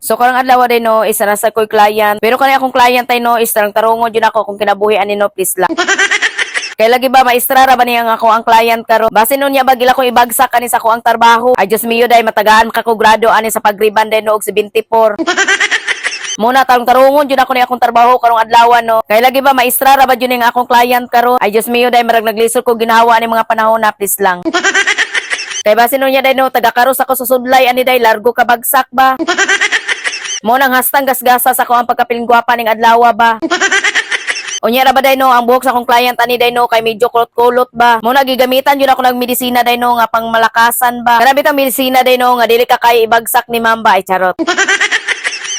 So karong adlaw din, no, isa na sa ko'y client. Pero kani akong client ay, no, is tarang tarungon jud ako kung kinabuhi ani, no, please lang. Kay lagi ba maestra ra ba niya nga ako ang client karon? Basin unya ba gila ko ibagsak ani sa ako ang trabaho. Ay, Diyos mio day, matagaan ka ko grado ani sa pagriban day, no, og 74. Muna tarong tarungon jud ako ni akong trabaho karong adlaw, no. Kay lagi ba maestra ra ba jud nga akong client karon? Ay, Diyos mio day, marag naglisod ko ginawa ani mga panahon na, please lang. Kay basin unya day, no, taga karos ako sa sudlay ani day, largo ka bagsak ba. Mo nang hastang gasgasa sa ako ang pagkapiling gwapa ning adlaw ba. Unya ra ba day, no, ang buhok sa akong client ani day, no, kay medyo kulot-kulot ba. Mo na gigamitan jud ako ng medisina day, no, nga pang malakasan ba. Kana bitang medisina day, no, nga dili ka kaya ibagsak ni mamba, ay charot.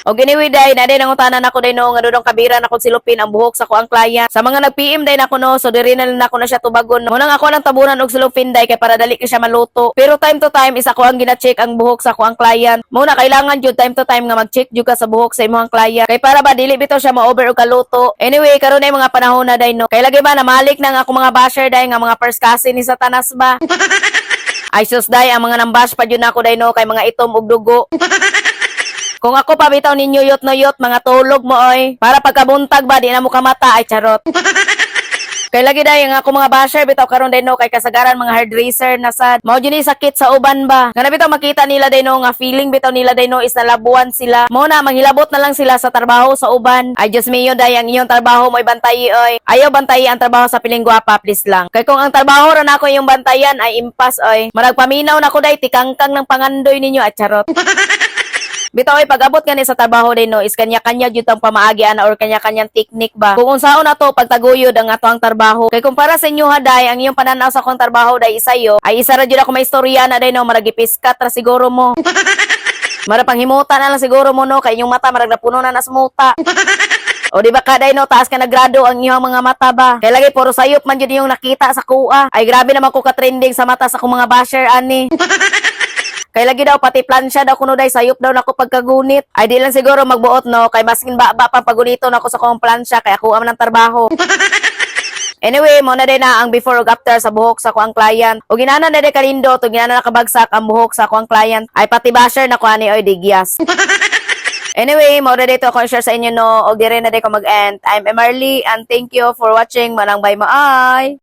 Og anyway day, na day nangutanan ako day, no, nga dudong kabira na kung silupin ang buhok sa ko ang client. Sa mga nag-PM day nako, no, so diri na lang nako na siya tubagon. Mo nang ako nang tabunan og silupin day kay para dali ka siya maluto. Pero time to time is ako ang gina-check ang buhok sa ko ang client. Mo na kailangan jud time to time nga mag-check jud ka sa buhok sa imong client. Kay para ba dili bitaw siya ma-over og kaluto. Anyway, karon ay mga panahon na day, no. Kay lagi ba namalik na nga ako mga basher day nga mga first cousin ni Satanas ba. Ay sus day, ang mga nambash pa jud nako day, no, kay mga itom og dugo. Kung ako pa bitaw ninyo yot no yot, mga tulog mo oy. Para pagkabuntag ba, di na mo kamata, ay charot. Kay lagi day ang ako mga basher bitaw karon day, no, kay kasagaran mga hairdresser na sad. Mao jud ni sakit sa uban ba. Kana bitaw makita nila day, no, nga feeling bitaw nila day, no, is nalabuan sila. Mo na manghilabot na lang sila sa trabaho sa uban. Ay, Diyos mio day, ang inyong trabaho mo'y bantayi oy. Ayaw bantayi ang trabaho sa piling gwapa, please lang. Kay kung ang trabaho ra nako yung bantayan ay impas oy. Marag paminaw nako day, tikangkang ng pangandoy ninyo at charot. Bitaw ay pag-abot gani sa trabaho din, no, is kanya-kanya jud ang pamaagi ana or kanya-kanyang technique ba. Kung unsaon na to pagtaguyod ang ato ang trabaho. Kay kumpara sa inyo ha day, ang iyong pananaw sa akong trabaho day isayo, ay isa ra jud ako may istorya na day, no, marag gipiskat ra siguro mo. Mara panghimuta na lang siguro mo, no, kay inyong mata marag napuno na nas muta. O di ba ka day, no, taas ka na grado ang iyong mga mata ba. Kay lagi puro sayop man jud yung nakita sa kuha. Ay, grabe naman ko ka-trending sa mata sa akong mga basher ani. Kay lagi daw pati plansya daw kuno day sayop daw nako pagkagunit. Ay, di lang siguro magbuot, no, kay maskin ba ba pang pagunito nako sa akong plansya kay ako man ng trabaho. Anyway, mo na din na ang before ug after sa buhok sa ako ang client. O ginana na din kalindo, to ginana nakabagsak ang buhok sa ako ang client. Ay, pati basher na ko ani oy digyas. Anyway, mo na dito ako share sa inyo, no, og dire na din ko mag-end. I'm Emerly and thank you for watching. Manang bye maay.